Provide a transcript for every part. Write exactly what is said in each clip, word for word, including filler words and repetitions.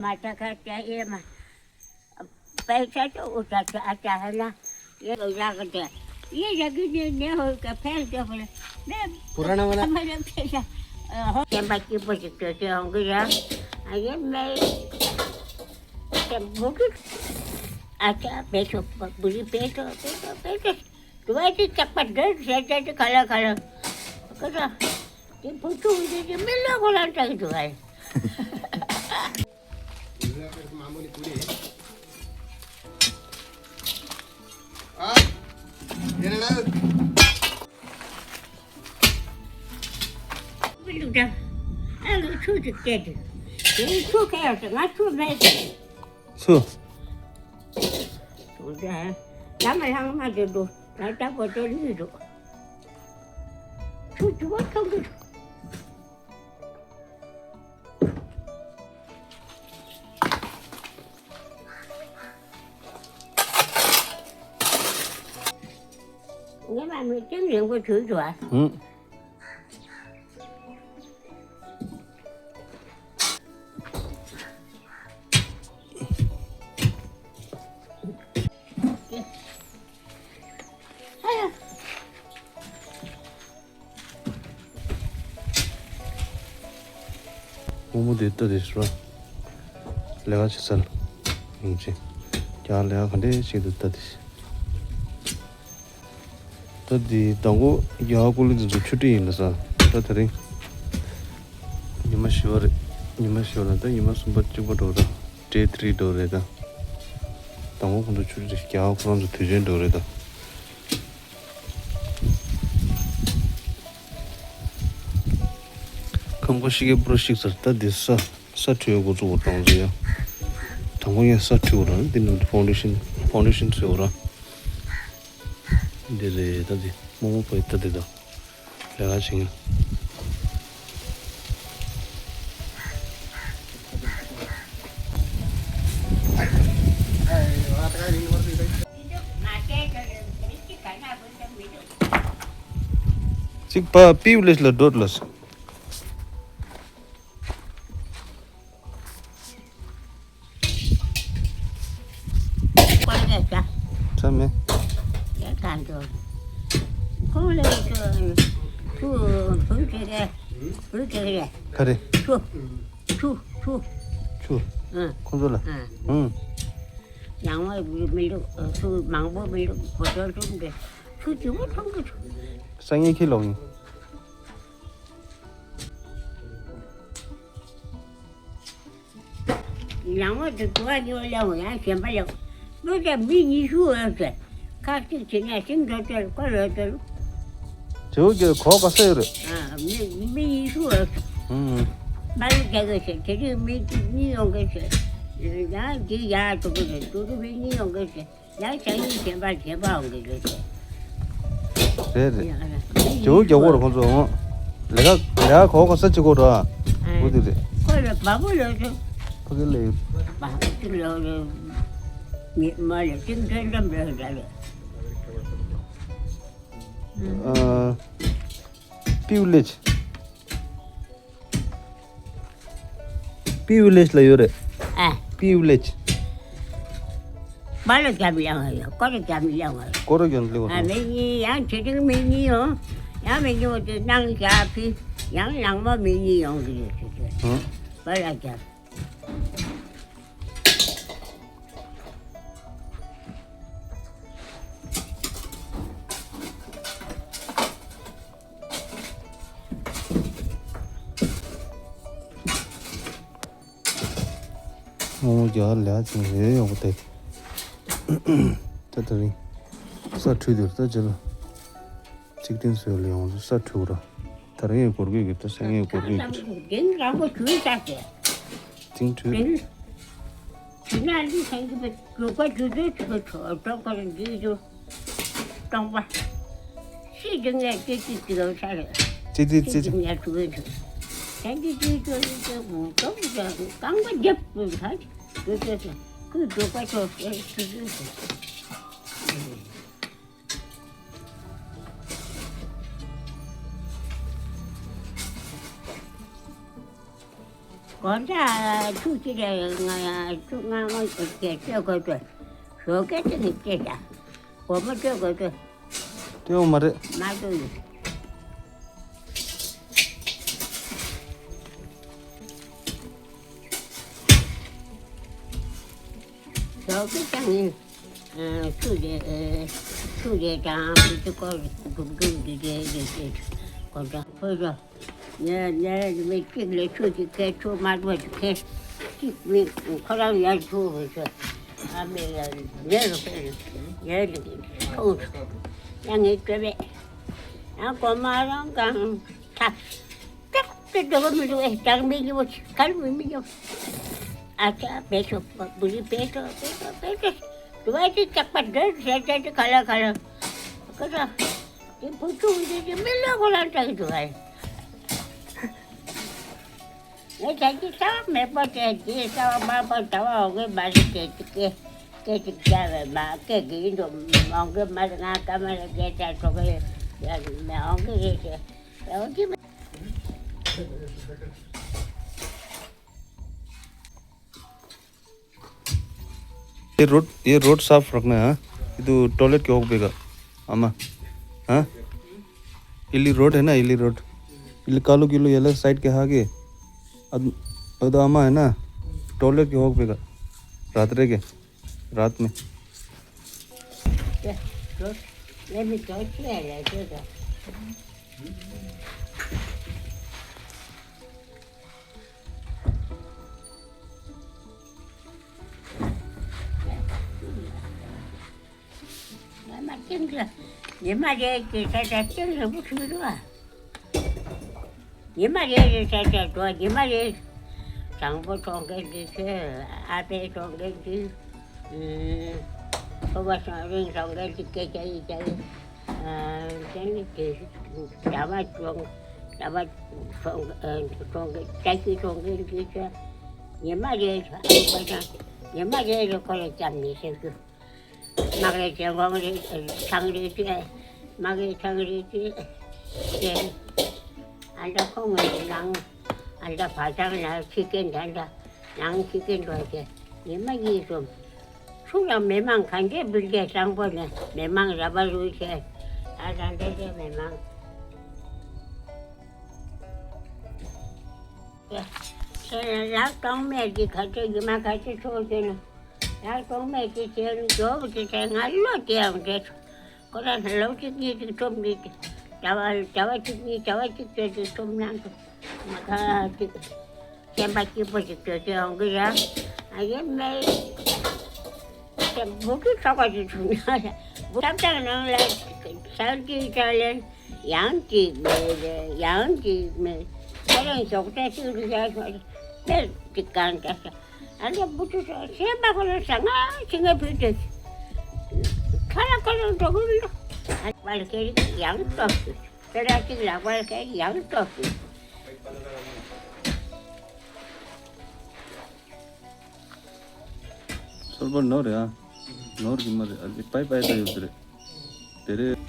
माता का चाहिए माँ। पैसा तो उठा के आता है ना, ये हो जाकर दे। ये जगह ने, ने हो के फेंक दे बोले। मैं पुराना वाला। हमारे पैसा, अ, हो के बच्चे बच्चे होंगे यार। अरे मैं, सब भूख। अच्छा, बैठो, ब-, बुरी बैठो, बैठो, बैठो। तुम्हारी चप्पल डर से, से, से, खड़ा, खड़ा। करो। ये पूछो मुझे कि मिल लो, बोला, चल, तुम्हारे। मामूली पूरी है। आ, ये ना। बिल्लू दा, आ, छु छु के दे। ये छु के होते, ना छु मैं दे। छु। छु दे। ना मैं हम ना दे दो। ना ता को तो नहीं दो। छु छु वो तो दे। ངས་མ་མི་སྟེང་རིང་པོ་བྱུག་བྱུག་ཨ། ཧུམ། ཨ་ཡ། སྔོན་མོ་དེ་ལྟ་དེ་ཤི་བ། ལས་ཀ་བྱེད་ས་ལ། ཡོང་ཆེ། རྒྱ་ལས་ཀ་ག་འདྲས་བྱེད་འདུག་ལྟ་དེ་ཤི། ད་དེ་དང་པོ་རྒྱ་ཀོ་ལི་དེ་ཚོ་ཆུ་ཁྲི་ཡིན་ལ་ས། ད་དེ་རིང་ཉི་མ་བཞི་པ་རེད། ཉི་མ་བཞི་པ་ལ་ད་ཉི་མ་གསུམ་པ་གཅིག་པ་འགྲོ་ར། ཌེ་ཐི་རི་འགྲོ་རེད་ད། དང་པོ་ཁོང་ཚོ་ཆུ་ཁྲི་རྒྱ་ཁོ་རང་ཚོ་དུས་ཆེན་འགྲོ་རེད་ད། ཁམས་ཁ་ཤི་ཀའི་པུ་ར་ཤིག་ཚར་ད་འདི་ས་ས་ཁྲུས་འགོ་ཚུགས་པ་གྲོང་ཚོ་ཡ། དང་པོ་ཡ་ས་ཁྲུས་འོ་ར་འདི་ནང་ཕའུན་ཌེ་ཤན་ཕའུན་ཌེ་ཤན་ཚོས་འོ་ར། འདི་རེད་ད་འདི་རྨོ་མོ་པའི་ད་འདི་ད་ལས་ཀ་བྱེད་མཁན། གཅིག་པ་པིའུ་ལེས་ལ་འགྲོ་ལ་སོང་། ཁོ་ལ་ས། ཚ་མེད། ཡ་གང་འགྲོ། ཁོང་ལ་ཚུ་ཚུ་བུ་དེ་རེད། བུ་དེ་རེད། ག་རེ། ཚུ། ཆུ། ཆུ། ཆུ། ཨ། ཁོང་ཚོ་ལ། ཨ། ཨང་། ཡང་བ་མི་འདུག་ཆུ་མང་པོ་མི་འདུག་བོ་ཏོ་ཆུ་འདི། ཆུ་ཆུ་བོ་ཐོང་གི་ཆུ། སང་ཉིན་ཁྱི་ལོག་ཡིན། ཡང་བ་དུ་དུ་བ་ཉོ་ལེའོ་ཡང་གཞན་པ་ལེའོ། བློ་བདེ་མི་ཉི་ཤུ་འོས་ཟེར། ཁག་ཅིག་བྱེད་ན་ཤིང་འགྲོ་ཚོད་ཀོ་ལོ་ཚོད། དེའུ་གི་གོ་ག་ས་ཡོད་རེད། ཨ། མི་མི་ཉི་ཤུ་འོས་ཟེར། ཧུམ། མ་ལུ་རྒྱག་གི་ཟེར། དེ་རིང་མི་གཅིག་གཉིས་ཡོང་གི་ཟེར། ཡང་འདི་ཡར་འགྲོ་གི་ཟེར། དུ་རུ་མི་གཉིས་ཡོང་གི་ཟེར། ཡང་ཞག་གཉིས་གཞན་པ་གཞན་པ་འོང་གི་རེད་ཟེར། རེད་རེད། ཡང་ཨ། དེའུ་རྒྱག་གོ་ར་ཁོང་ཚོ་འོང་། ལས་ཀ་ལས་ཀ་གོ་ག་ས་ཅིག་གོ་ར། ཨ། འོ་དེ་རེད། ཁོ་ལ་བ་བུ་ལོ་ཚོད། ཕ་གི་ལས་ཡོད། མ་གཅིག་ལོ་ལོ། མི་མ་ལས་གཅིག་འདྲ་འདྲ་འདྲ་འདྲ་རེད། ཨ། པིའུ་ལེ་ཆི། པིའུ་ལེ་ཆི་ལ་ཡོད་རེད། ཨ། པིའུ་ལེ་ཆི། མ་ལ་རྒྱབ་ཡང་ཡོད། ཀོ་ལ་རྒྱབ་ཡང་ཡོད། ཀོ་ར་རྒྱབ་ལེ་བ། ཨ། མི་གཉིས་ཡང་ཆེ་ཆུང་མི་གཉིས་ཡོང་། ཡང་མི་གཉིས་འོ་དེ་ནང་བཞག་ཕི། ཡང་ནང་མ་མི་གཉིས་ཡོང་གི་ཡོད་ཆེ་ཆེ། ཧུམ། མ་ལ་རྒྱབ། ངོ་མོ་རྒྱ་ལ་ཅིག་རེ་ཡོང་གི་དེ། ད་དེ་རིང་ས་འཁྲུད་དེ་ད་ཅི་ལ། གཅིག་སྟེང་སོས་ལ་ཡོང་ས་འཁྲུད་ར། ད་རིང་ཡང་སྒོར་གེ་གི་ད་སང་ཉིན་སྒོར་གེ་གི། དེང་རང་པོ་ཞུས་ས་དེ། དེང་འཁྲུད། དེང་། དེ་ན་ལི་སང་གི་པ་རྒྱུག་པ་རྒྱུག་རྒྱུག་ཅིག་གི་ཆོག་ཏོག་ཁོ་རང་འདི་རྒྱུག་སྟོང་པ། སྲིད་དེ་ངས་ཙི་ཙི་ཙི་ལོ་ས་རེད། ཙི་ཙི་ཙི་ཙི། ཙི་ངས་ཐུག་གི་འདུག་ད་འདི་ཙི་ཙི་ཙི་ཙི་ངོ་ཏོག་ཙི་ཙི་རྐང་པ་རྒྱབ་ཀྱི་ད་ཙི་ཙི་ཙི་ཁོས་རྒྱུག་པ་ཆོག་ཙི་ཙི་ཙི། གོང་ཚ་ཆུ་ཅི་རེད། ང་ཆུ་ང་ང་སྐད་སྤྲོད་དགོས་འདུག་ཞོགས་ཀས་ཏི་ནི་སྐད་ད། སྒོར་མོ་སྤྲོད་དགོས་འདུག་སྤྲོད་ཡོང་མ་རེད། མ་སྤྲོད་ཡོང་། ཞོགས་ཀས་ཀྱང་ནི་ཆུ་རེད། ཆུ་རེད་དང་བུ་ཆུ་སྐོར་སྒྲུབ་སྒྲུབ་འདི་རེད་རེད་རེད། གོང་ཚ་ཕུལ་རོགས། ངས་ངས་མི་གཅིག་ལ་ཆུ་གཅིག་ཁྱེར། ཆུ་དམར་པོ་གཅིག་ཁྱེར། གཅིག་མི་ཁོ་རང་ཡར་ཆུ་བུད་ཤོག་ཨ་མས་ཡར་ལས་རུ་ཕེབས་ཡར་ལ་ཐོངས་སོང་། ཡང་ངས་སྤྲོད་པས། ཡང་གོ་མ་རང་གང་ཐག་ཏག་ཏག་འགྲོ་གི་མི་འདུག་ཨེ། ད་མི་ཉོ་གར་མི་མི་ཉོ། ཨ་ཅག་བེད་ཤོག་བུ་རི་བེད་ཤོག་བེད་ཤོག་བེད་ཤོག་དུ་བ་ཅི་ཅག་པ་འདྲ་ཟེར་ཟེར་ག་ལ་ག་ལ་ག་ལ། དེ་བུ་ཆུང་འདི་དེ་མི་ལོ་གོ་ལ་འདྲ་གི་འདུག་ཨ། ངས་བྱས་ཀྱི་ས་མེད་པོ་དེ་དེ་ས་མང་པོ་ཟླ་བ་འོང་གི་མ་རེད། དེ་དེ་སྐད་སྐད་ཅིག་བྱ་བའི་མ་སྐད་ཀྱི་ཡིན་འགྲོ་འོང་གི་མ་རེད། ང་ཀ་མ་རེད་སྐད་ཆ་གྲོགས་ཀྱི་ཡ་མེད་འོང་གི་རེད་དེ་འོང་གི་མ། ये रोड, ये रोड साफ रखना है, हाँ? ये तो टॉयलेट के होक बेगा, अम्मा, हाँ? इली रोड है ना, इली रोड, इली कालू किलो ये साइड के हागे, अद, अद अम्मा है ना, टॉयलेट के होक बेगा, रात रे के, रात में। Let me go to the ཉི་མ་རེ་རེ་ས་ཆ་ཏིང་རིང་པོ་ཞིག་འགྲོ་བ། ཉི་མ་རེ་རེ་ས་ཆ་འགྲོ་ཉི་མ་རེ། བཟང་པོ་གྲོང་ཁྱེར་འདི་ཚོས་ཨ་ཕའི་གྲོང་ཁྱེར་འདི། ཨུམ། ཕོ་བ་སང་རིང་གྲོང་ཁྱེར་འདི་སྐད་ཆ་ཡི་ཆ་ཡི། ཨ། དེ་ནི་དེ་གྲྭ་པ་གྲོང་གྲྭ་པ་གྲོང་ཨ་གྲོང་ཁྱེར་བཀྲ་ཤིས་གྲོང་ཁྱེར་འདི་ཚོས་ཉི་མ་རེ་ཨ་ཕ་སང་ཉི་མ་རེ་རེ་ཁོ་ལ་བཅར་ནས་བཤད་རྒྱུ། དམག་རེད་ཅེས་འོང་རེད། ཚང་རེད་ཅེས། དམག་རེད་ཚང་རེད་ཅེས། ཨ་འདྲ་ཁོང་ངོས་ནང་ཨ་འདྲ་བ་ཚང་ན་ཁྱི་རྒན་ད་འདྲ་ནང་ཁྱི་རྒན་འགྲོ་ཅེས་ཉི་མ་གཉིས་གསུམ། ཚུར་ལ་མི་མང་གང་འདྲས་འབུལ་རྒྱས་སྤྲང་པོ་ནས་མི་མང་ར་བ་རུལ་ཆེ། ད་ད་འདྲ་འདྲས་མི་མང་། ཁྱེད་ལ་ལག་གཏོང་མེད་ཀྱི་ཁ་ཆེ་ཉི་མ་ཁ་ཆེ་ཚོགས་ཆེ་ན། ཡར་གཏོང་མེད་ཅེས་བྱས་ནས་མགྱོགས་པོ་ཅེས་བྱས་ང་ལོ་དེའང་བྲེལ་སོང་། ཁོ་རང་ལོ་གཅིག་གཉིས་ཅིག་ཐུབ་མི་དེ། ཟླ་བ་ཟླ་བ་གཅིག་གཉིས་ཟླ་བ་གཅིག་ཙམ་ཅིག་ཐུབ་གནང་སོང་། མ་ཁ་ཅིག་སེམས་པ་སྐྱིད་པོ་ཅིག་བྱས་བྱས་འོང་གི་ར། ཨ་ཡེ་མེད། བུ་གུ་ཚོགས་པ་ཅིག་བྱུང་ན་ར། བུ་ཐབ་ཚང་ནང་ལ་ས་འདི་ཚ་ལེན། ཡང་ཅིག་མེད་རེད། ཡང་ཅིག་མེད། ཁོ་རང་ཞོགས་ཇ་ཅིག་རུ་བཞག་སོང་རེད། དཔེ་ཅིག་གང་འདྲ་ས། ཨ་ལས་བུ་ཆུ་ཚོད་ཤེས་པ་ཁོ་རང་ཟ་ང་ཅི་ང་བུད་དེ། ཁ་ལ་ཁོ་རང་འགྲོ་གི་མི་འདུག་ཨ་པར་ཁེ་ཡང་ལྟོགས་ཀྱི། དེ་ར་ཅིག་ལ་པར་ཁེ་ཡང་ལྟོགས་ཀྱི། སོལ་པར་ནོར་ཡ། ནོར་གི་མ་རེད། ཨ་ལི་པའི་པའི་ད་ཡོད་རེད། དེ་རེད།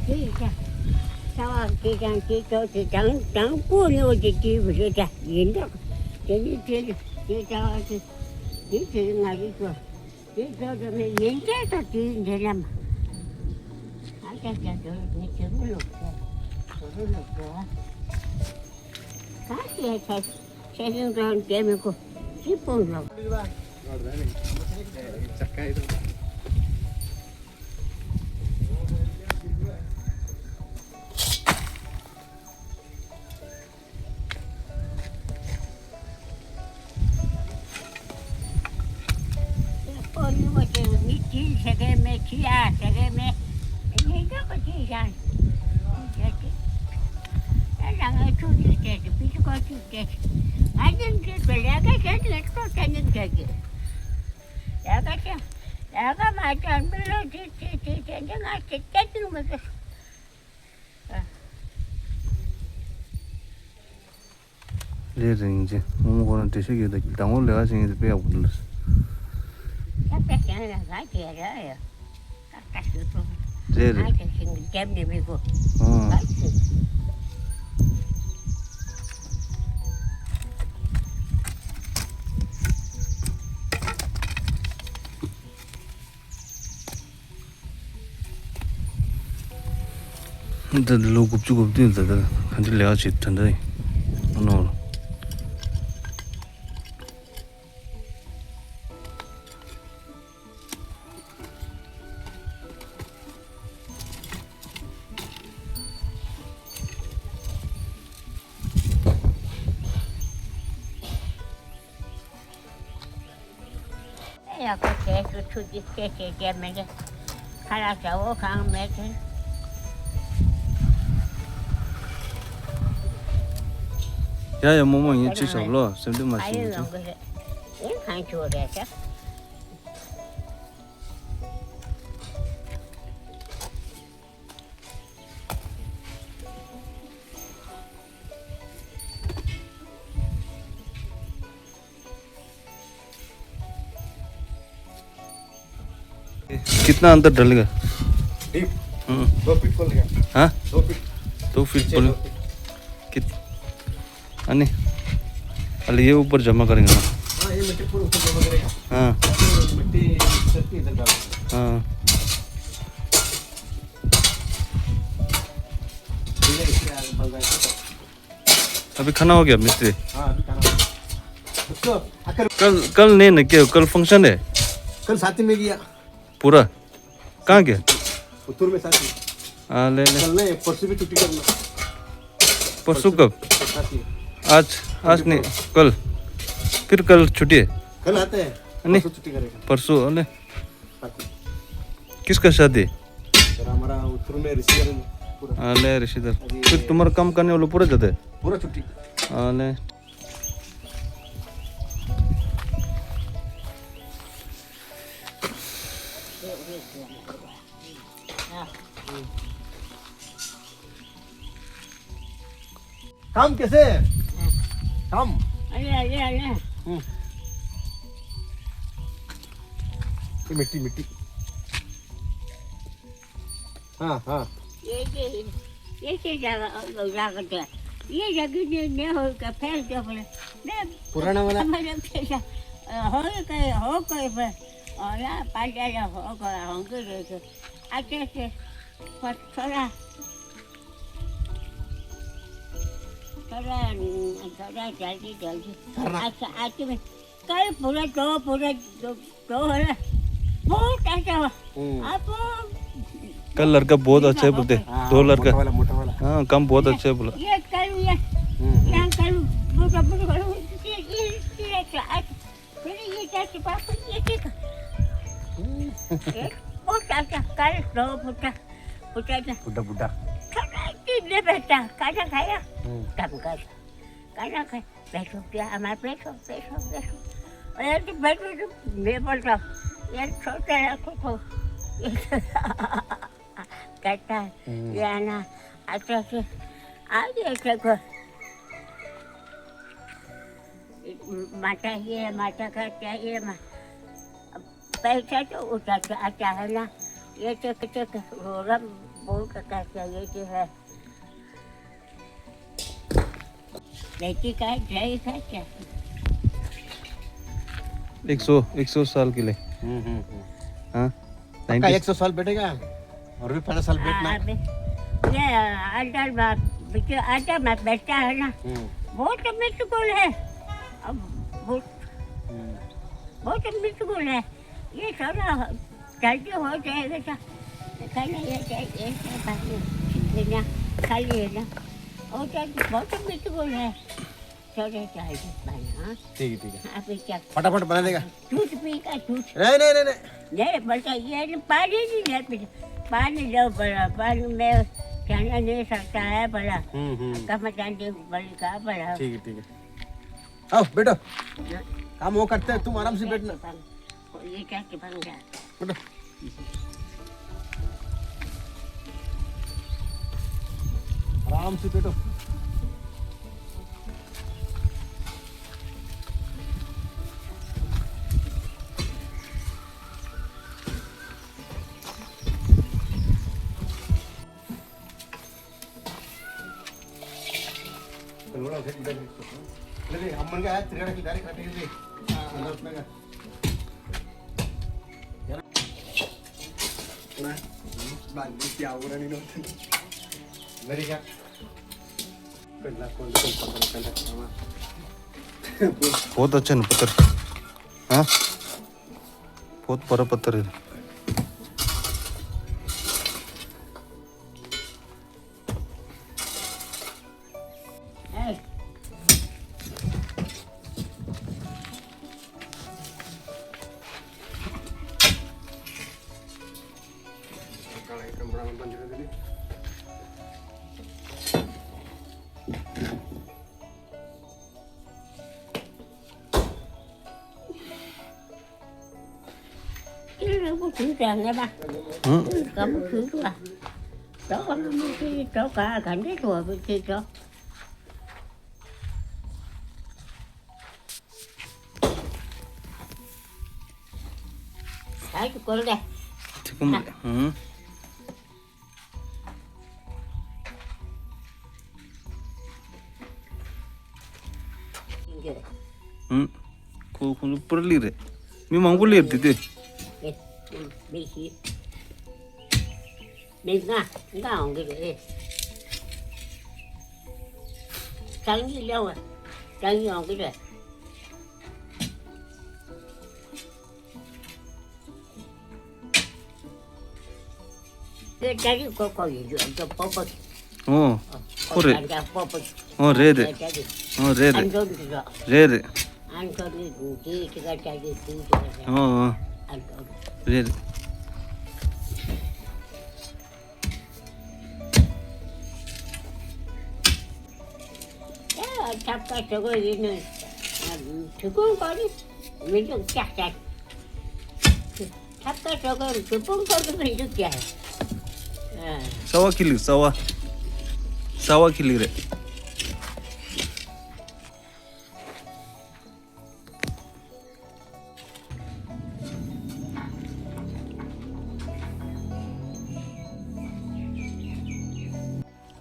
དེ་ཡིན་ཀྱང་། རྩ་བ་དེ་ཀྱང་དེ་ཚོ་དེ་དང་དང་པོ་ནི་འོ་དེ་དེ་བུ་རེད་ད་ཡིན་འདུག་དེ་ནི་དེ་དེ་རྩ་བ་དེ་དེ་དེ་ང་རེད་ཅོ། དེ་ཚོ་དེ་ནི་ཡིན་ཀྱང་ད་དེ་འདི་ལ་མ་ ཁོ་ནི་མོ་ཅེ་མི་དྲིན་ཟེར་མཁན་མེད། ཁྱི་ཡ་ཟེར་མཁན་མེད། ཉིན་ཞག་གི་ཅི་ཞང་ཡ་ཅི་ད་ལ་ངའི་ཆུ་ཅིག་སྤྲད་ཅིག་པི་ཅི་ཀོ་ཅིག་སྤྲད་ཅིག་ང་ཉིན་གཅིག་ཏུ་ལས་ཀ་བྱེད་ནས་ཁྲོ་བྱེད་ནས་བསྡད་ཀྱི་ལས་ཀ་བྱེད། ལས་ཀ་མ་བྱས་མི་ལོ་ཅིག་ཅིག་ཅིག་བྱས་ནས་ང་ཅིག་སྐྱེ་ཅིག་མི་འདུག་ལས་རིང་ཅིང་། རྨོ་མོ་ཁོ་རང་འགྲེལ་བཤད་ཡོད་ད། ཟླ་ངོ་ལས་ཀ་བྱེད་མཁན་དེ་དཔེ་ཡག་པོ་འདུག་ད་ལྟ་ཞང་ལ་ང་རྒྱལ་ར་ཡོད། ད་ལྟ་ཞུ་ཐུབ། རེད་རེད། ང་རྒྱལ་ཞིང་རྒྱབ་ནས་མི་དགོས། ཨང་། ང་ཞིག་འདི་ལོ་དགུ་བཅུ་གོ་བདུན་ཙམ། ད་ག་འདྲ་ལས་ཀ་བྱེད་དྲན་ད་ཡིན་ཨ་ནོ། ཡག་པོ་བྱས་སུ་ཆུ་གཅིག་བལྟས་བྱས་བྱས་མི་འདི་ཁ་ལག་ཟ་འོ་གང་མེད་དེ། ཡ་ཡ་རྨོ་མོ་ངས་ཅི་བྱ་བ་ལོ་སེམས་ཁྲལ་མ་བྱེད་ཨ་ཡོད་ཅིག་ཡོང་གི་རེད། ཡིན་གང་བྱུང་རེད་ཤག कितना अंदर डलेगा? डीप। हम्म। दो फीट खोल गया। हाँ? दो फीट। दो फीट नीचे बोले। दो फीट। कित-, अनि, अरे ये ऊपर जमा करेंगे ना? हाँ, ये मिट्टी पूरा ऊपर जमा करेगा। हाँ। मिट्टी इधर डाल। हाँ। अभी खाना हो गया मिस्त्री? हाँ, अभी खाना हो गया। उसको अगर कल, कल नहीं ना क्या, कल फंक्शन है? कल साथ में गया। पूरा? कहाँ गया? उत्तूर में साथ में। हाँ, ले, ले। कल नहीं, परसों भी छुट्टी करना। परसों कब? साथ में। आज, आज नहीं, कल। फिर कल छुट्टी है? कल आते हैं। नहीं। परसों छुट्टी करेगा। परसों, ले। किसका शादी? सर, हमारा उत्तर में ऋषिधर पूरा। हाँ, ले, ऋषिधर। अभी फिर तुम्हारा काम करने वाला पूरा जाता है? पूरा छुट्टी। हाँ, ले। काम कैसे है? काम। अरे, अरे, अरे। हम्म। ये मिट्टी, मिट्टी। हाँ, हाँ। ये, ये, ये क्या जगह, अ, जगह क्या? ये जगह ने, ने हो का फैल गया बोले। ने पुराना वाला? हमारे फैल गया। अ, हो ये कहे, हो कोई पर। और ना, पाँच हजार हो कोई, होंगे जैसे। अच्छे से, पर थोड़ा थोड़ा, थोड़ा जल्दी, जल्दी। करना। अच्छा, आज में कल पूरा दो, पूरा दो, दो है ना? बहुत अच्छा हुआ। हम्म। आप कल लड़का बहुत अच्छा है बोलते। हाँ, दो लड़का। मोटा वाला, मोटा वाला। हाँ, काम बहुत अच्छा है बोला। ये कल ये, हम्म, हम्म। यहाँ कल मोटा, मोटा, मोटा, ये, ये, ये, ये, फिर ये क्या छिपा, फिर ये क्या? हम्म। ए, वो क्या, क्या, काले दो बुड्ढा, बुड्ढा क्या? बुड्ढा, बुड्ढा। खाना ही नहीं बेटा, खाना खाया? हम्म। काम कर। खाना खाया। बैठो क्या, हमारे बैठो, बैठो, बैठो। और ये तो बैठो, तो मैं बोलता हूँ, ये छोटे रखो को। ये कहता है, हम्म। ये है ना, अच्छा से, आ गया देखो। माता ये, माता का चाहिए, मा-, पैसा तो उठा के आता है ना, ये तो, तो, तो रोरम बहुत का चाहिए कि है। बेटी का जय का क्या? एक सौ, एक सौ साल के लिए। हम्म, हम्म, हम्म। हाँ? पक्का नाइन्टी एक सौ साल बैठेगा? और भी पहले साल बैठना। हाँ, अभी ये अंदर में, अंदर में बैठता है ना, हम्म। बहुत मिसगुल है। अब बहुत, हम्म। बहुत मिसगुल है। ये थोड़ा जल्दी हो जाएगा तो, खाना ये, ये, ये, ये, ये ना, खाली है ना। और जल्दी बहुत मिसगुल है। चले जाएगी खाना, हाँ। ठीक है, ठीक है। अभी क्या? फटाफट बना देगा। दूध पी का, दूध। नहीं, नहीं, नहीं, नहीं। नहीं, बस ये नहीं, पानी नहीं लेते। पानी लो बड़ा, पानी में जाना नहीं सकता है बड़ा। हम्म, हम्म। कम जाने बड़ी का बड़ा। ठीक है, ठीक है। आओ, बैठो। हाँ। काम वो करते हैं, तुम आराम से बैठना। ये क्या के बन गया? बैठो। आराम से बैठो। लोड़ा उठे, इधर ले ले, अम्मन का है, त्रियाड़ा की direct हटे ले। हाँ। मतलब अपने का। यार। ना, बाल भी क्या हो रहा नहीं होता। मेरे क्या? करना कौन, कौन पकड़, करना खाना। बहुत अच्छा है पत्थर। हाँ? बहुत बड़ा पत्थर है। ཁོ་ཁོང་ཚོ་པུར་ལི་རེད། མི་མང་པོ་སླེབས་དེ་དེ། མི་ཤི། མི་ལྔ་ལྔ་འོང་གི་རེད། སང་ཉིན་སླེབས་པ། སང་ཉིན་འོང་གི་རེད། ཨོ། ཁོ་རེད། ཨོ་རེད་རེད། ཨོ་རེད་རེད། རེད་རེད། ཨོ་ཨོ། རེད་རེད། ཁྱབ་ཁ་ཆོག་གི་ཡིན་ནོ། དུས་ཁོང་གོ་རི་མི་འཇུག་ཀྱག་ཀྱག་ཁྱབ་ཁ་ཆོག་གི་དུས་ཁོང་གོ་རི་མི་འཇུག་ཀྱག་གསར་བ་ཁྱི་ལིག་གསར་བ། གསར་བ་ཁྱི་ལིག་རེད།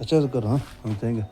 अच्छा तो कर, हाँ, हम देंगे।